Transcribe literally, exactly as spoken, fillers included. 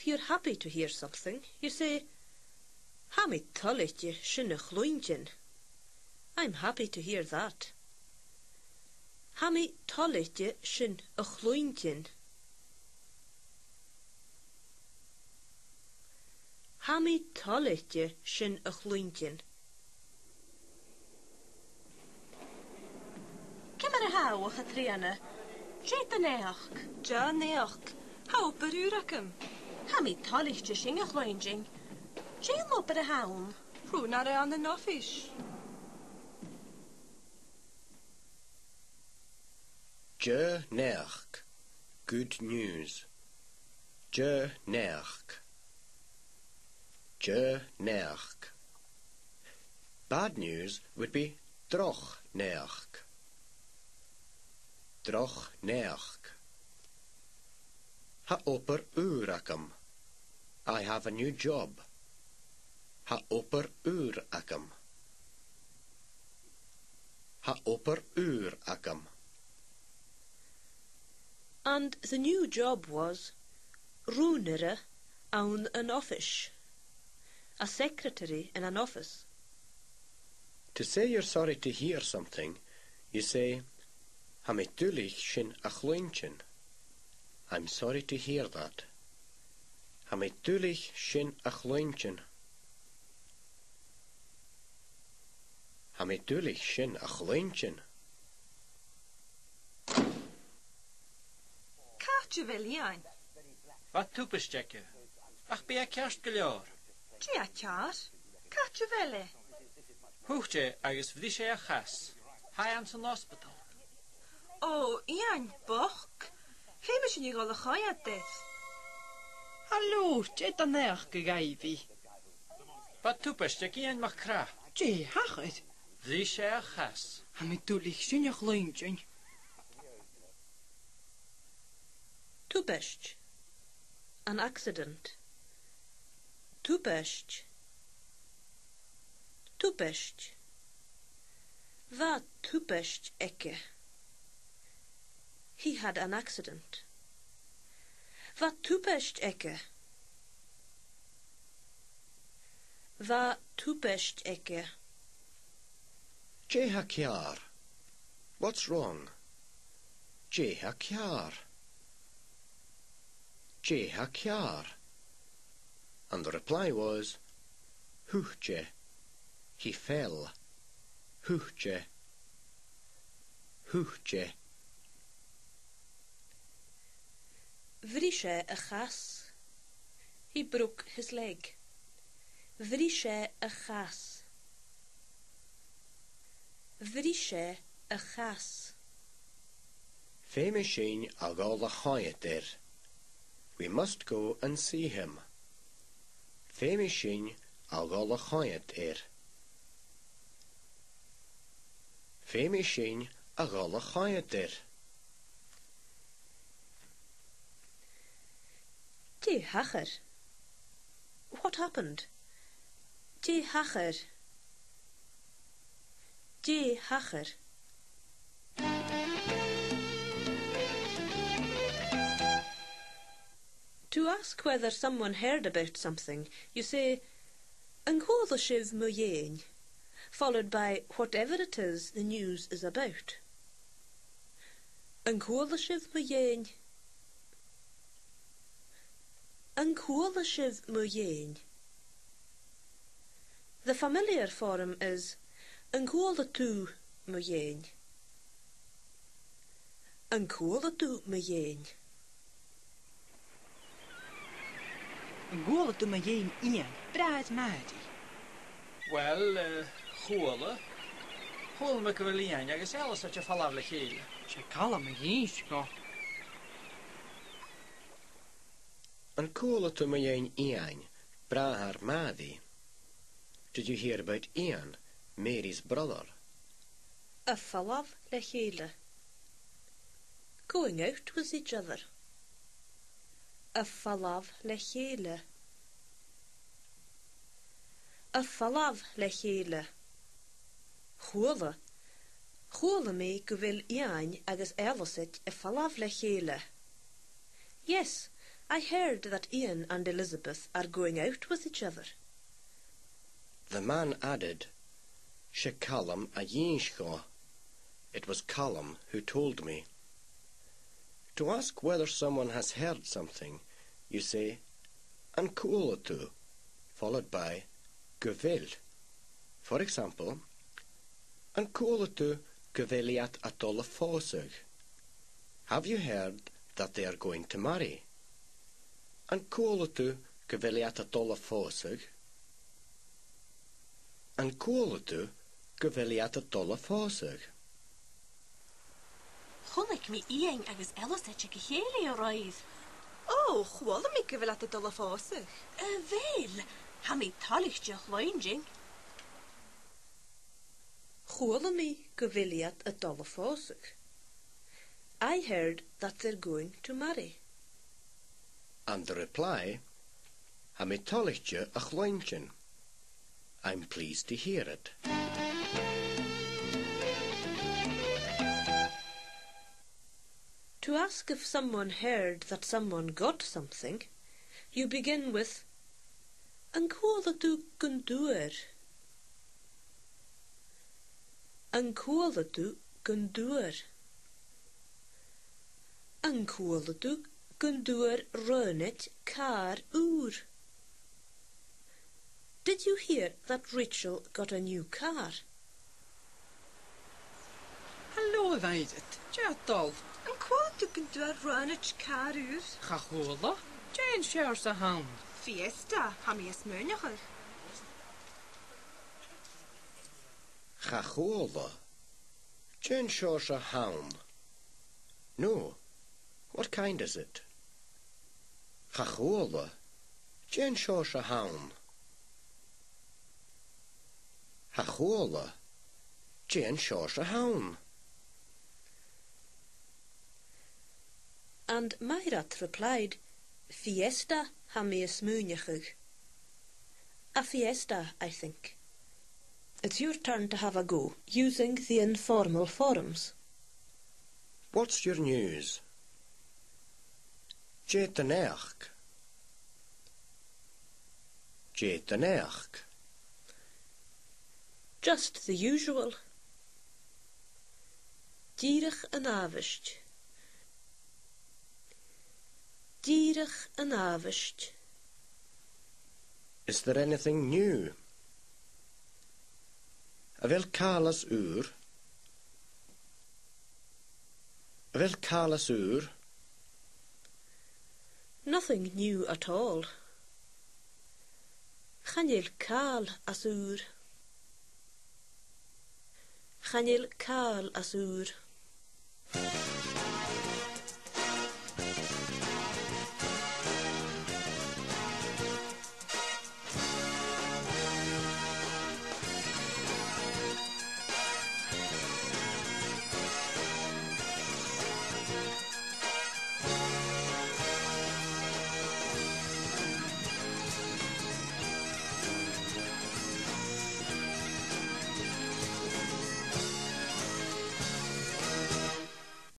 You're happy to hear something. You say, "Tha mi toilichte sin a chluinntinn." I'm happy to hear that. Tha mi toilichte sin a chluinntinn. Tha mi toilichte sin a chluinntinn. Ciamar a tha thu, a Chatrìona? Dè do naidheachd? Deagh naidheachd. Tha obair ùr agam. Tha mi toilichte sin a chluinntinn. Dè an obair a th' ann? Rùnaire ann an oifis. Deagh naidheachd. Good news. Deagh naidheachd. Deagh naidheachd. Bad news would be droch naidheachd. Droch naidheachd. Tha obair ùr agam. I have a new job. Tha obair ùr agam. Tha obair ùr agam. And the new job was rùnaire ann an oifis. A secretary in an office. To say you're sorry to hear something, you say, "Tha mi duilich sin a chluinntinn." I'm sorry to hear that. Tha mi duilich sin a chluinntinn. Tha mi duilich sin a chluinntinn. Càit a bheil Iain? Bha tubaist aige, ach bidh e ceart gu leòr. Dè tha ceàrr? Càit a bheil e? Thuit e agus bhris e a chas. Tha e anns an ospadal. Ò, Iain bochd. Feumaidh sinn a dhol a choimhead air. Halò, dè do naidheachd, a Dhaibhidh? Bha tubaist aig Iain MacRath. Dè thachair? Bhris e a chas. Tha mi duilich sin a chluinntinn. Tubaist. An accident. Tubaist. Tubaist. Bha tubaist aige. He had an accident. Bha tubaist aige. Bha tubaist aige. Dè tha ceàrr? What's wrong? Dè tha ceàrr? Dè tha ceàrr? And the reply was, thuit e. He fell. Thuit e. Thuit e. Bhris e a chas. He broke his leg. Bhris e a chas. Bhris e a chas. Feumaidh sinn a dhol a choimhead air. We must go and see him. Feumaidh sinn a dhol a choimhead air. Feumaidh sinn a dhol a choimhead air. Dè thachair? What happened? Dè thachair? Dè thachair? To ask whether someone heard about something, you say, "An cuala sibh mu dheidhinn?" followed by whatever it is the news is about. An cuala sibh mu dheidhinn? An cuala sibh mu dheidhinn? The familiar form is, an cuala tu mu dheidhinn? An cuala tu mu dheidhinn? An cuala tu mu dheidhinn Iain, bràthair Màiri? Uill, eh, chuala. Chuala mi gu bheil Iain agus Alasdair a' falbh le chèile. 'S e Calum a dh'innis dhomh. An cuala tu mu dheidhinn Iain, bràthair Màiri? Did you hear about Ian, Mary's brother? A' falbh le chèile. Going out with each other. A' falbh le chèile. A' falbh le chèile. Chuala. Chuala mi gu bheil Iain agus Alasdair a' falbh le chèile. Yes, I heard that Ian and Elizabeth are going out with each other. The man added, "'S e Calum a dh'inns dhomh. It was Calum who told me." To ask whether someone has heard something, you say, "An cuala tu?" followed by "gu bheil." For example, "An cuala tu gu bheil iad a' dol a phòsadh?" Have you heard that they are going to marry? An cuala tu gu bheil iad a' dol a phòsadh? An cuala tu gu bheil iad a' dol a phòsadh? Chunnaic mi Iain agus Ealasaid aig a' chèilidh a-raoir. Ò, chuala mi gu bheil iad a' dol a phòsadh. A bheil? Tha mi toilichte a chluinntinn. Chuala mi gu bheil iad a' dol a phòsadh. I heard that they're going to marry. And the reply, tha mi toilichte a chluinntinn. I'm pleased to hear it. To ask if someone heard that someone got something, you begin with, "An cuala tu gun d' fhuair?" An cuala tu gun d' fhuair? An cuala tu gun d' fhuair Raonaid càr ùr? Did you hear that Rachel got a new car? Halò, a Mhairead. Dè tha dol? An cuala tu gun d' fhuair Raonaid càr ùr? Cha chuala. Dè an seòrsa a th' ann? Fiesta, tha mi a' smaoineachadh. Cha chuala. Dè an seòrsa a th' ann? No. What kind is it? Cha chuala. Dè an seòrsa a th' ann? Cha chuala. Dè an seòrsa a th' ann? And Mairead replied, "Fiesta, tha mi a' smaoineachadh." A Fiesta, I think. It's your turn to have a go, using the informal forms. What's your news? Dè do naidheachd? Dè do naidheachd? Just the usual. Dìreach an àbhaist. Dìreach an àbhaist. Is there anything new? A bheil càil às ùr? A bheil càil às ùr? Nothing new at all. Chan eil càil às ùr. Chan eil càil às ùr.